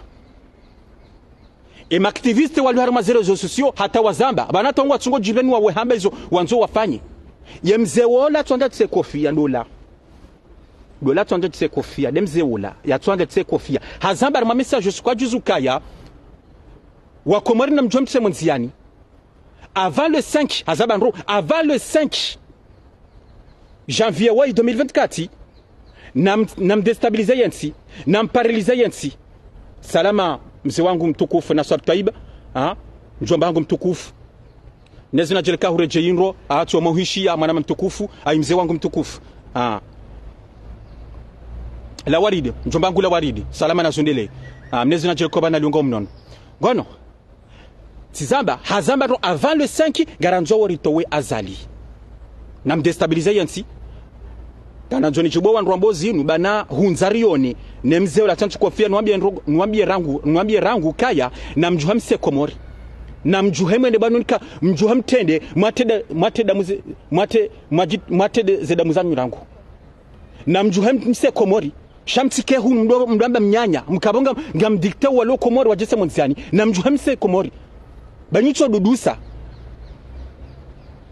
E ma activistes wali harumwa ze réseaux sociaux, hata wazamba, pvanu tongwa tsungo djipveni wawe hamba izo wandzo wafanye. Ye mze wola tswanda tse kofia ndola. Ndola tswanda tse kofia, nde mze wola, ya tswanda tse kofia. Hazamba harumwa message suku wa djuzi ukaya, wa Komori namdjuhe mtse mo ndziani. Avant le cinq, hazamba ndro, avant le cinq janvier wayi deux mille vingt-quatre, nam, namdéstabiliser yentsi, namparalyser yentsi. Salama, mze wangu mtukufu, Naswab Twaiba, ha? Mdjomba wangu mtukufu. Mnyezi nadjeleka huredjeyi ndro, ha, tso mwahishiya, mwananya mtukufu, ayi mze wangu mtukufu. Ha. La Waridi, mdjomba wangu La Waridi, salama na zundele. Ha, Mnyezi nadjeleka pvanu liungo mnono. Ngono. Tsizamba, hazamba ndro avant le cinq, ngarandzo wo ritowe Azali. Namdéstabiliser yentsi. Kana ndzoni djibu wandru wambo zinu, pvanu hundza rione, ne mze wola tsantsi kofia, nwambie ndro, nwambie rangu, nwambie rangu kaya, namdjuhe mtse Komori. Namdjuhe mwende pvanu nika, mdjuhe mtrende, mwatrende, mwatrende muze, mwatre-, mwaji-, mwatrende ze damu zanyu rangu. Namdjuhe mtse Komori. Sha mtsike hunu mdo, mdo amba mnyanya. Mkapvo nga, ngamdicter walo Komori wadjese mo ndziani. Namdjuhe mtse Komori. Ba nyitso dudusa.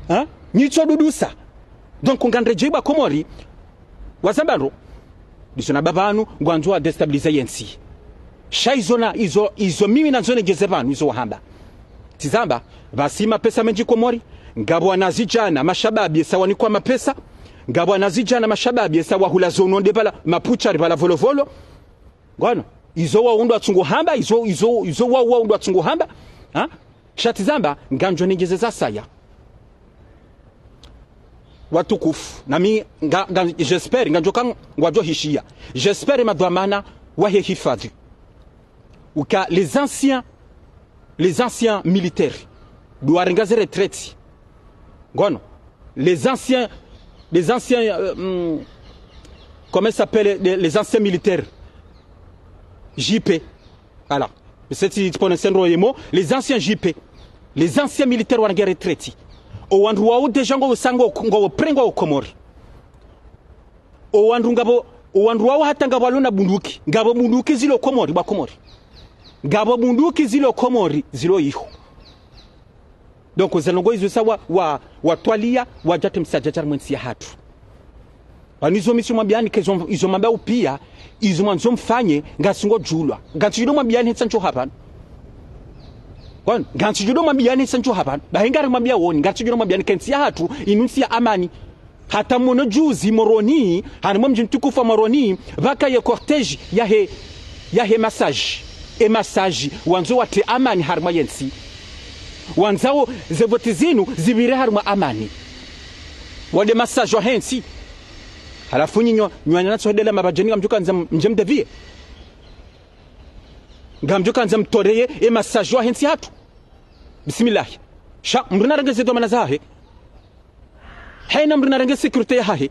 Ha? Nyitso dudusa. Donc, nganredjeyi ba Komori. Wazamba ndro. Ndizo namba pvanu, ngwandzo wa déstabiliser yentsi. Sha izo na, izo, izo mimi nandzo nengeze pvanu, izo wahamba. Tsizamba, pvasi mapesa mendji Komori, ngapvo wanazidjana mashababi esa wanikwa mapesa, ngapvo wanazidjana mashababi esa wahula zononde pvala mapuchari pvala Volovolo. Ngono, izo wao ndo watsungo hamba, izo, izo, izo wao, wao ndo watsungo hamba. Ha? Sha tsizamba, ngamdjo nengeze za saya. Watukufu, nami nga, nga, j'espère, ngamdjoka ngwadjo hishiya. J'espère madhwamana wahe hifadhwi. Uka les anciens, les anciens militaires, ndo warenga ze retraite. Ngono, les anciens, les anciens, euh, hum, comment ça s'appelle, les, les anciens militaires, J P. Voilà. Seti tiponese ndro ye mot, les anciens J P. Les anciens militaires warenga retraite. O wandru wao déjà ngo sango, ngo prengwa o Komori. O wandru ngapvo, o wandru wao hata ngapvo walona bunduki. Ngapvo bunduki zilo Komori, ba Komori. Ngapvo bunduki zilo Komori, zilo iho. Donc, ze ndrongoo izo sa wa, wa, watwaliya, wadjatre msadjadja harumwa entsi yahatru. Pvanu izo mi tsi mwambiani ke izo, izo mwamba upia, izo mwandzo mfanye, ngasi ngodjulwa. Ngasi djudo mwambiani hetsa ndjo hapvanu. Kwani, ngasi djudo mwambiani hetsa ndjo hapvanu. Bahi ngari mwambia woni, ngasi djudo mwambiani ke ntsi yahatru, inu ntsi ya amani. Hata mwono juzi Moroni, harumwa mdji mtukufu wa Moroni, pvaka ye cortège yahe, yahe massage. E massage, wandzo watre amani harumwa yentsi. Wandzao ze voti zinu zipvire harumwa amani. Wade massage wahe ntsi. Halafu nyinyi, nyinyi wanatsohedela mabadjeni ngamdjoka ndza m-, mdje mdevie. Ngamdjoka ndza mtoreye e massage wahe ntsi yahatru. Bismillahi. Sha, mdru narenge ze dhwamana zahe. Hayina mdru narenge sécurité yahahe.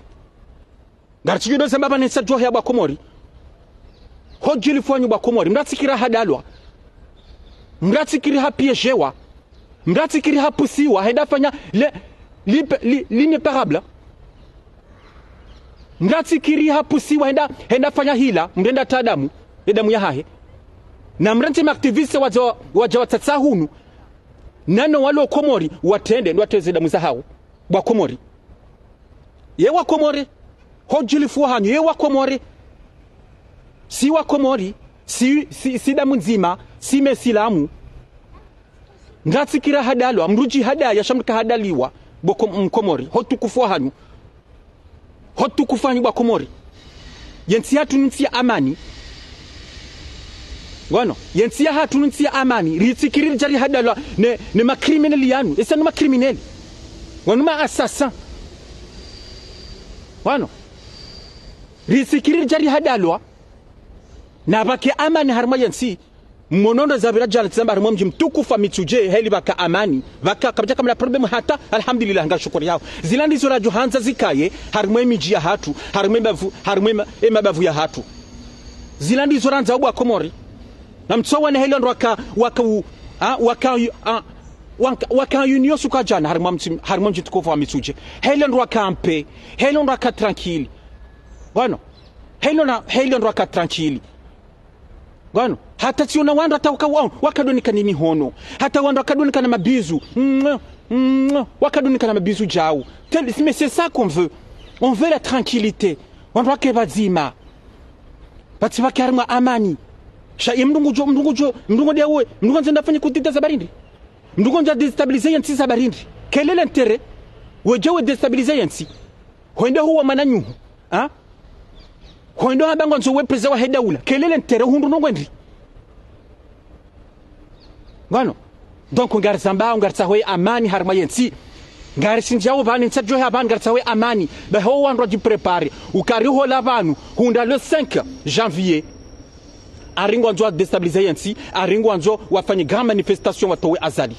Ngaritsidjudo zamba pvanu ntsi djuwa ya ba Komori. Hodjilifu wanyu ba Komori. Mdru atsikiri hadalwa. Mdru atsikiri hapiégewa. Mdru atsikiri hapusiwa. Henda fanya le, li, li, l'irréparable. Mdru atsikiri hapusiwa henda, henda fanya hila. Mdru henda tra damu. E damu yahahe. Na mdru ntsi ma activistes wadja, wadja watsatsa hunu. Nano walo Komori, watrende, ndo watreze damu zahawo. Bwa Komori. Ye wa Komori. Ho djilifu hanyu, ye wa Komori. Si wa Komori, si, si, si damu ndzima, si mesilamu. Ngatsi kira hadalwa, mdru dji hadaya, sha mdru ka hadaliwa, bwa Kom-, Mkomori. Ho tukufu hanyu. Ho tukufu hanyu bwa Komori. Ye ntsi yahatru ni ntsi ya amani. Wano, ye ntsi yahatru ni ntsi ya amani. Ritsi kiri ridja rihadalwa ne, ne ma criminels yanu. Esa ni ma criminels. Wanu ma assassins. Wano. Ritsi kiri ridja rihadalwa. Na pvwake amani harimwa ye ntsi. Mwono ndo zapvira djana tsamba harimwa mdji mtukufu wa Mitsudje, heli pvwaka amani. Pvwaka kapvadja kamna problème hata, alhamdulillah, ngarishukuriyawo. Zila ndizo radjo handza zikaye, harimwa ye midji yahatru, harimwa ye mabavu, harimwa ye ma-, ye mabavu yahatru. Zila ndizo randza bwa Komori. Na mtsowa ne heli ndo waka, waka u-, a, waka u-, a, waka, waka union suka djana, harimwa mdji, harimwa mdji mtukufu wa Mitsudje. Heli ndo waka en paix, heli ndo waka tranquille. Wano, heli na, heli ndo waka tranquille. Ngwano, hata tsiona wandru hata waka, wa-, wakadonika nini hono. Hata wandru wakadonika na mabizu. Mwah, mwah, wakadonika na mabizu djau. Tel-, mais c'est ça qu'on veut. On veut la tranquillité. Wandru wake pvadzima. Pvatsi pvwake harimwa amani. Sha ye mdru ngudjo, mdru ngudjo, mdru ngudjo dewe, mdru ngudjo ndzenda fanye kudita za barindri. Mdru ngudjo déstabiliser ye ntsi za barindri. Quel est l'intérêt? Wedje we déstabiliser ye ntsi. Hwende huwa mwananyahu. Ha? Hwende hamba ngwandzo we président wahe daula. Quel est l'intérêt, hundru nongwe ndri? Ngwano. Donc, ngarizambao, ngaritsaho ye amani harimwa ye ntsi. Ngarishindjao pvanu, ntsadjoha pvanu, ngaritsaho ye amani. Bahi wo wandru wadjipréparer. Ukari hola pvanu, hundra le cinq janvier. Hari ngwandzo wa déstabiliser ye ntsi, hari ngwandzo wafanye grande manifestation watowe Azali.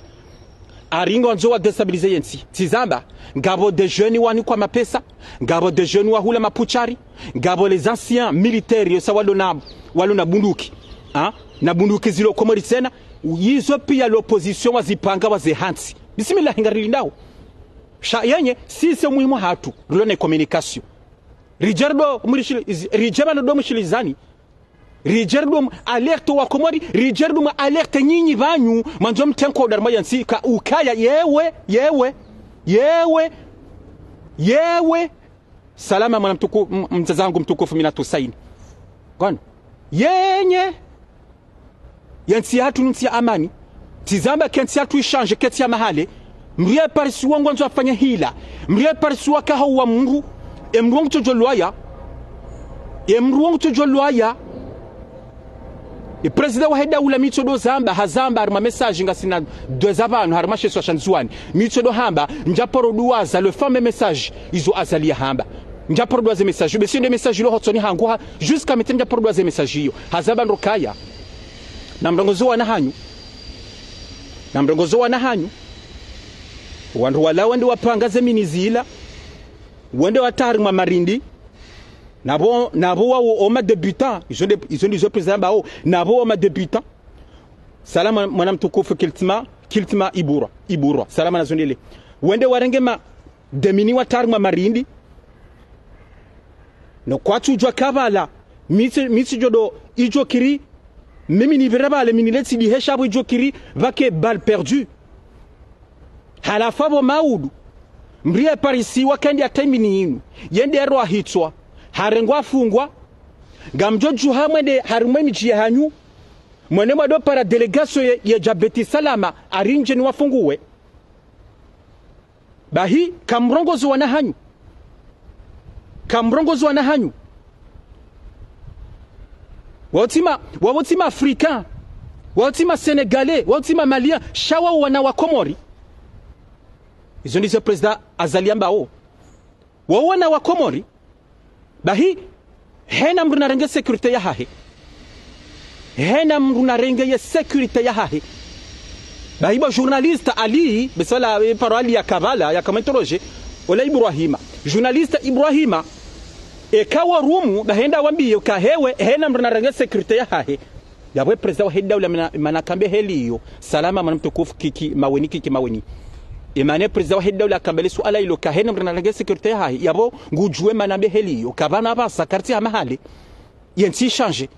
Hari ngwandzo wa déstabiliser ye ntsi. Tsizamba, ngapvo des jeunes wanikwa mapesa, ngapvo des jeunes wahula maputshari, ngapvo les anciens militaires, yo sa walo na, walo na bunduki. Ha? Na bunduki zilo Komori tsena, yizo piya l'opposition wazipanga wazehantsi. Bismillah, ngarilindao. Sha yenye, sisi muhimu hatru, rilo ne communication. Ridje ndo murishili, ridje pvanu ndo mushilizani. Ridje ndo mu alerte wa Komori, ridje ndo mu alerte nyinyi pvanu, mwandzo mtenko harimwa ye ntsi ka ukaya, yewe, yewe, yewe, yewe. Salama mwana mtuku-, m-, mdzadze wangu mtukufu Minatu Saini. Ngwano. Yenye. Ye ntsi yahatru ni ntsi ya amani. Tsizamba ke ntsi yahatru ishanje, ke ntsi ya mahale. Mdru ye parisiwa ngwandzo afanye hila. Mdru ye parisiwa kaha wa mdru. Ye mdru wo ngutsodjo lwaya. Ye mdru wo ngutsodjo lwaya. Ye président wahe daula mi tsodo zamba, hazamba harimwa message ngasina dweza pvanu, harimwa she isiwa sha Ndzuwani. Mi tsodo hamba, ndjaparo duwaza, le fameux message, izo Azali yahamba. Ndjaparo duwaza message, be si nde message lo hotsoni hangu ha, jusqu'à maintenant ndjaparo duwaza message iyo. Hazamba ndo kaya. Na mrongozo wana hanyu. Na mrongozo wana hanyu. Wandru wala wende wapanga ze mini zila. Wende watware harimwa marindi. Napvo, napvo wawo o ma débutants. Izo nde, izo ndizo président ambao. Napvo o ma débutants. Salama mwana mtukufu Kiltima, Kiltima Iburwa. Iburwa. Salama na zondele. Wende warenge ma, des mini watware harimwa marindi. No kwatsu djuwa kabala. Mi tsi, mi tsidjo do idjo kiri. Mimi nipvire pvale, mi nile tsi dihesha pvo idjo kiri, pvwake balle perdue. Halafu apvo maudu. Mdru ye parisiwa kendi ya taimini inu. Yende yarwa hitswa. Harengwa afungwa. Ngamdjo djuha mwende harimwa ye midji yahanyu. Mwende mwado para délégation ye, ye dja Beti Salama, hari ndjeni wafunguwe. Bahi, kamrongozo wana hanyu. Kamrongozo wana hanyu. Wao tsi ma, wao tsi ma Africains. Wao tsi ma Sénégalais. Wao tsi ma Maliens. Sha wao wana wa Komori. Izo ndizo président Azali ambao. Wao wana wa Komori. Bahi, hena mdru narenge sécurité yahahe. Hena mdru narenge ye sécurité yahahe. Bahi bo journaliste Ali, be sala, e, paro Ali ya kabala, ya kamentoroje, ola Ibrahima. Journaliste Ibrahima, eka warumu, bahi enda wambiye, uka hewe, hena mdru narenge sécurité yahahe. Yapvo ye président wahe daula mana, mana kambe heli iyo. Salama mwana mtukufu Kiki Maweni, Kiki Maweni. Emana ye président wahe daula kambe le suala ilo ka hena mdru narenge sécurité yahahe. Yapvo ngudjuwe mana mbe heli iyo. Kapvana pvasa kartsi ha mahale. Ye ntsi ishanje.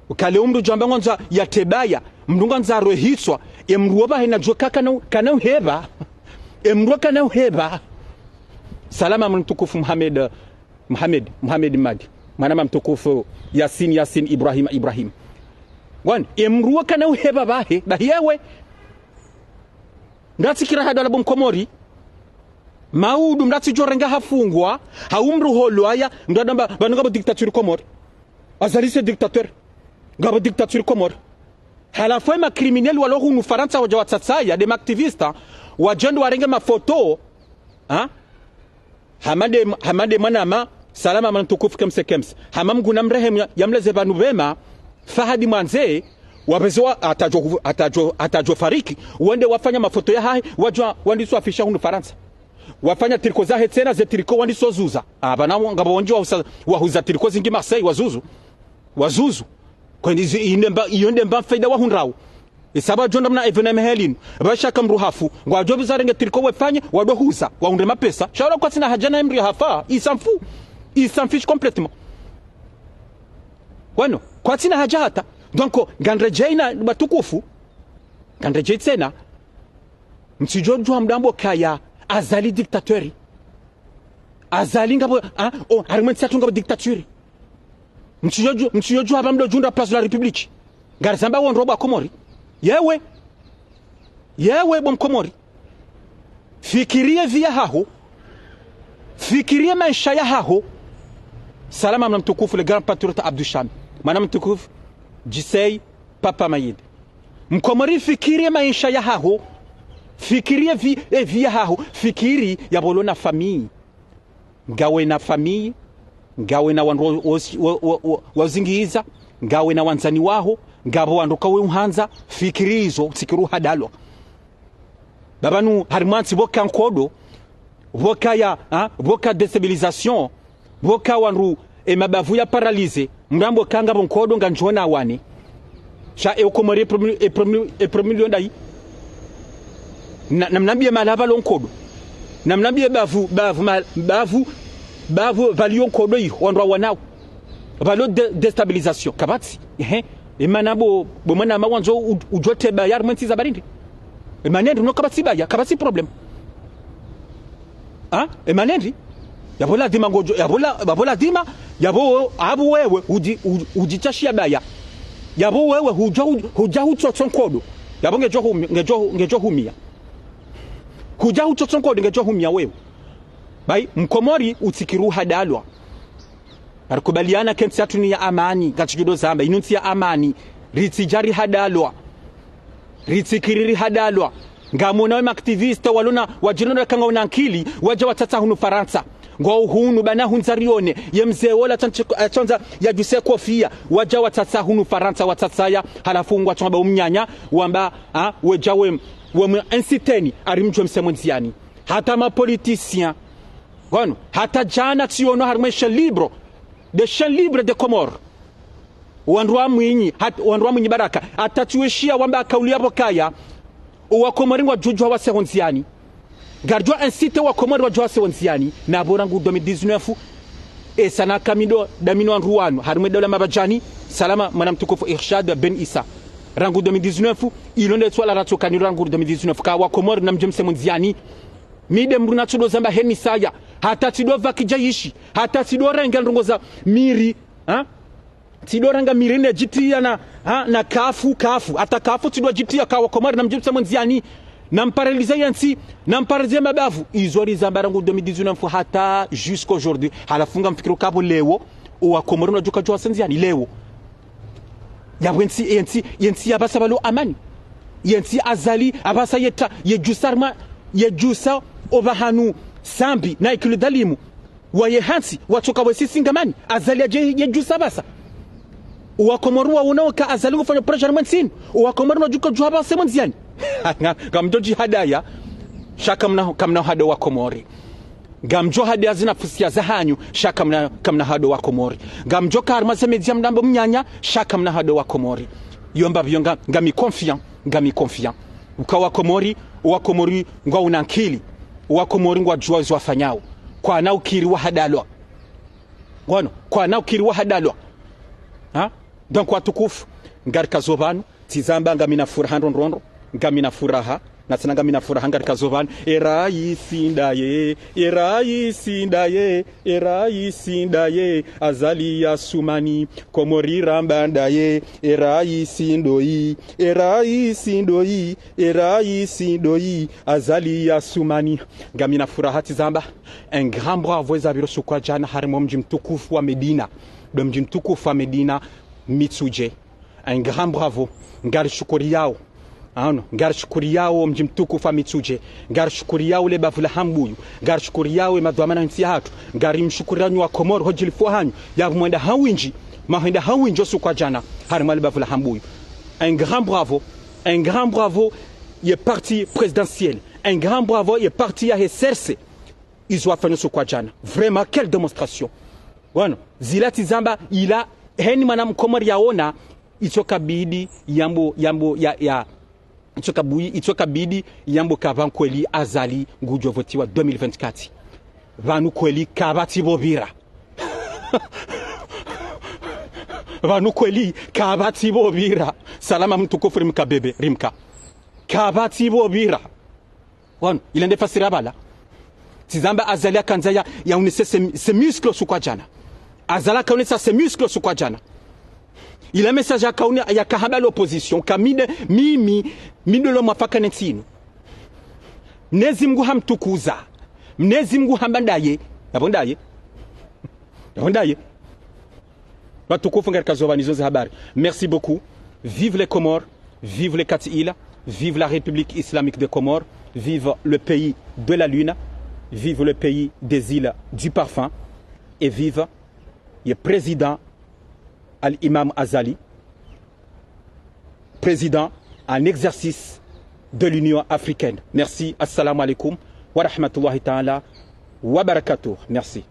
Ukale umdru djwamba ngwandzo ya tebaya. Mdru ngwandzo arwe hitswa. Ye mdru wo pvahe nadjuwe ka kana, kana uheba. Ye mdru kana uheba. Salama mwana mtukufu Mohamed, Mohamed, Mohamed Madi. Mwana mama mtukufu Yasin, Yasin Ibrahim, Ibrahim. Ngwani, emdru wakana uheba bahe, bahi yewe. Ndatsi kira hadala bo mkomori. Maudu mdatsi djorenga hafungwa, hau mdru holwaya, mdru adamba, pvanu ngapvo dictature Komori. Azali c'est dictateur. Ngapvo dictature Komori. Halafu ema criminel walo hunu Farantsa wadja watsatsaya, de ma activiste, wadjendo warenge mafoto, ha? Hama de, hama de mwanama, salama mwana mtukufu kemse kemse. Hama Mngu namrehemu ya, yamleze pvanu pvema, Fahadi Mwandze, wapvezewa atadjo, atadjo, atadjo fariki, wende wafanya mafoto yahahe, wadja, wandiswa afisha hunu Farantsa. Wafanya tricot zahe tsena, ze tricot wandiso zuza. Apvanu ngapvo wandji wahuza, wahuza tricot zindji Marseille, wazuzu. Wazuzu. Kwani izi, inde mba, iyo nde mba faida wahundrao. Isaba djo ndamna événement helinu. Pvashaka mdru hafu. Ngwadjo pviza renge tricot wefanye, wado huza. Wahundre mapesa. Sha wala kwatsina haja na mdru hafa. Il s'en fout. Il s'en fiche complètement. Wano, kwatsina haja hata. Donc, ngandredjei na watukufu. Ngandredjei tsena. Mtsidjo djuwa mdambo kaya Azali dictateur. Azali ngapvo, ha? O, harimwa entsi yatru ngapvo dictature. Mtsidjo dju, mtsidjo djuwa hamba mdo djundra Place de la République. Ngarizamba wondro bo wakomori. Yewe. Yewe bo mkomori. Fikiri ye vie yahaho. Fikiri ye maesha yahaho. Salama mwana mtukufu, le grand patriote Abdou Sham. Mwana mtukufu, Jisei, Papa Mayende. Mkomori fikiri ye maesha yahaho. Fikiri ye vie, ye vie yahaho. Fikiri yapvo lo na famille. Ngawe na famille. Ngawe na wandru wo, wo, wo, wo, wozingiza. Ngawe na wandzani waho. Ngapvo wandru kawe uhandza. Fikiri izo, tsi kiri uhadalwa. Pvapvanu harimwa ntsi pvoka nkodo, pvoka ya, ha? Pvoka déstabilisation, pvoka wandru, e mabavu ya paralysé, mdambo kanga pvo nkodo nganjona wane. Sha e ukomori e premier, e premier, e premier lion ndayi. Na, na mnambiye mahala pvalo nkodo. Na mnambiye bavu, bavu, ma, bavu, bavu, pvaliyo nkodo iyo, wandru wanao. Pvalo dé, déstabilisation. Kapvatsi. Ehe. Emana bo, bo mwana mawandzo u, udjote baya harimwa entsi za barindi. Emana ndri no kapvatsi baya, kapvatsi problème. Ha? Emana ndri? Yapvo ladhima ngodjo, yapvo la, yapvo ladhima, yapvo, apvo wewe, udji, u, udjitshashiya baya. Yapvo wewe, hudja, hudja hutsotso nkodo. Yapvo ngedjo humi, ngedjo, ngedjo humia. Hudja hutsotso nkodo, ngedjo humia wewe. Bayi, mkomori, utsi kiri uhadalwa. Ngarikubaliana ke ntsi yatru ni ya amani, ngatsidjo do zamba, inu ntsi ya amani, ritsidja rihadalwa. Ritsi kiri rihadalwa. Ngamwona we ma activiste, walona, wadjirona kanga una nkili, wadja watsatsa hunu Farantsa. Ngwao hunu, pvanu hundza rione, ye mze wola atsan-, atsandza yadjuse kofia, wadja watsatsa hunu Farantsa, watsatsaya, halafu ngwatsonga ba umnyanya, wamba, ha, wedja we, we mu inciter ni, harimdjo msemwe ndziani. Hata ma politiciens, wanu, hata djana tsiono harimwa Chaîne Libre, de Chaîne Libre des Comores. Wandru wa Mwinyi, hat-, wandru wa Mwinyi Baraka, hata tsiweshiya wamba kauli yapvo kaya, owakomori ngwadjo djuha waseho ndziani. Ngaridjo inciter wakomori wadjuha waseho ndziani, na pvo rangu deux mille dix-neuf, esa na kamido, damino wandru wanu, harimwa daula mabadjani, salama, mwana mtukufu Irshad Ben Issa. Rangu deux mille dix-neuf, ilo nde swala ratsoka nilo rangu deux mille dix-neuf, ka wakomori namdje mseho ndziani. Mi de mdru natsudo zamba heni saya, hata tsido pvakidja ishi, hata tsido renga ndrongo za miri, ha? Tsido renga miri ne djitiya na, ha, na kafu, kafu. Hata kafu tsido djitiya ka wakomori namdje mseho ndziani. Namparalysé yentsi, namparalysé mabavu. Izo rizamba rangu deux mille dix-neuf hata jusqu'aujourd'hui. Halafu ngamfikiri kapvo leo, owakomori ngwadjo kadjuha waseho ndziani leo. Yapvo yentsi, yentsi, yentsi yapvasa pvalo amani. Yentsi Azali, apvasa yeta, yedjusa harimwa, yedjusa opvahanu Sambi, na ikulu dhalimu. Waye hantsi, watsoka wesi singamani, Azali yadje yedjusa pvasa. Owakomori waona oka Azali ngufanya projet harimwa entsi inu. Owakomori ngwadjo kadjuha waseho ndziani. Nga, ngamdjo djihadaya, sha kamna, kamna uhada wakomori. Ngamdjo hadaya zinafusiya zahanyu, sha kamna, kamna uhada wakomori. Ngamdjo ka harimwa ze média mdambo mnyanya, sha kamna uhada wakomori. Yo mbapvi yo nga, ngami confiant, ngami confiant. Uka wakomori, wakomori ngwauna nkili. Wakomori ngwadjuwa izo wafanyao. Kwana ukiri wahadalwa. Ngono, kwana ukiri wahadalwa. Ha? Donc watukufu, ngarikazo pvanu, tsizamba ngamina furaha ndrondrondro, ngamina furaha, Na tsena ngamina furaha ngarikao pvanu. E raisi ndaye, e raisi ndaye, e raisi ndaye, Azali Assoumani. Komori ramba ndaye, e raisi ndoyi, e raisi ndoyi, e raisi ndoyi, Azali Assoumani. Ngamina furaha tsi zamba. Un grand bravo ezapviro suku wa djana harimwa mdji mtukufu wa Medina. Ndo mdji mtukufu wa Medina, Mitsudje. Un grand bravo. Ngarishukuriyao. Ano, ngarishukuriyao mdji mtukufu wa Mitsudje. Ngarishukuriyao le bavu la Hambuyu. Ngarishukuriyao e madhwamana ntsi yahatru. Ngarimshukuriyani wa Komori ho djilifo hanyu. Yapvo mwenda ha windji, mwahenda ha windji osuku wa djana harimwa le bavu la Hambuyu. Un grand bravo. Un grand bravo ye parti présidentiel. Un grand bravo ye parti yahe C R C. Izo wafanya osuku wa djana. Vraiment, quelle démonstration. Wano, zila tsi zamba, ila, heni mwana mkomori yaona, itso kabidi, yambo, yambo, ya, ya, itso kabu-, itso kabidi, yambo ka pvanu kweli Azali ngudjo votiwa deux mille vingt-quatre. Pvanu kweli kapvatsi pvo pvira. Pvanu kweli kapvatsi pvo pvira. Salama mtukufu Rimka Bebe, Rimka. Kapvatsi pvo pvira. Wano, ila nde fasiri ya pvala. Tsi zamba Azali hakandza ya, yaonese ses, ses muscles osuku wa djana. Azali hakaonesa ses muscles osuku wa djana. Ila message hakaone, yakahamba l'opposition. Ka mi nde, mimi, mi ndo lo mwafaka ne ntsi inu. Mnyezi Mngu hamtukuza. Mnyezi Mngu hamba ndaye. Yapvo ndaye. Yapvo ndaye. Watukufu ngarikao pvanu izo nde habari. Merci beaucoup. Vive les Comores, vive les Katiila, vive la République Islamique des Comores, vive le pays de la Lune, vive le pays des îles du parfum, et vive le président Al-Imam Azali, président en exercice de l'Union africaine. Merci. Assalamu alaikum wa rahmatullahi ta'ala wa barakatuh. Merci.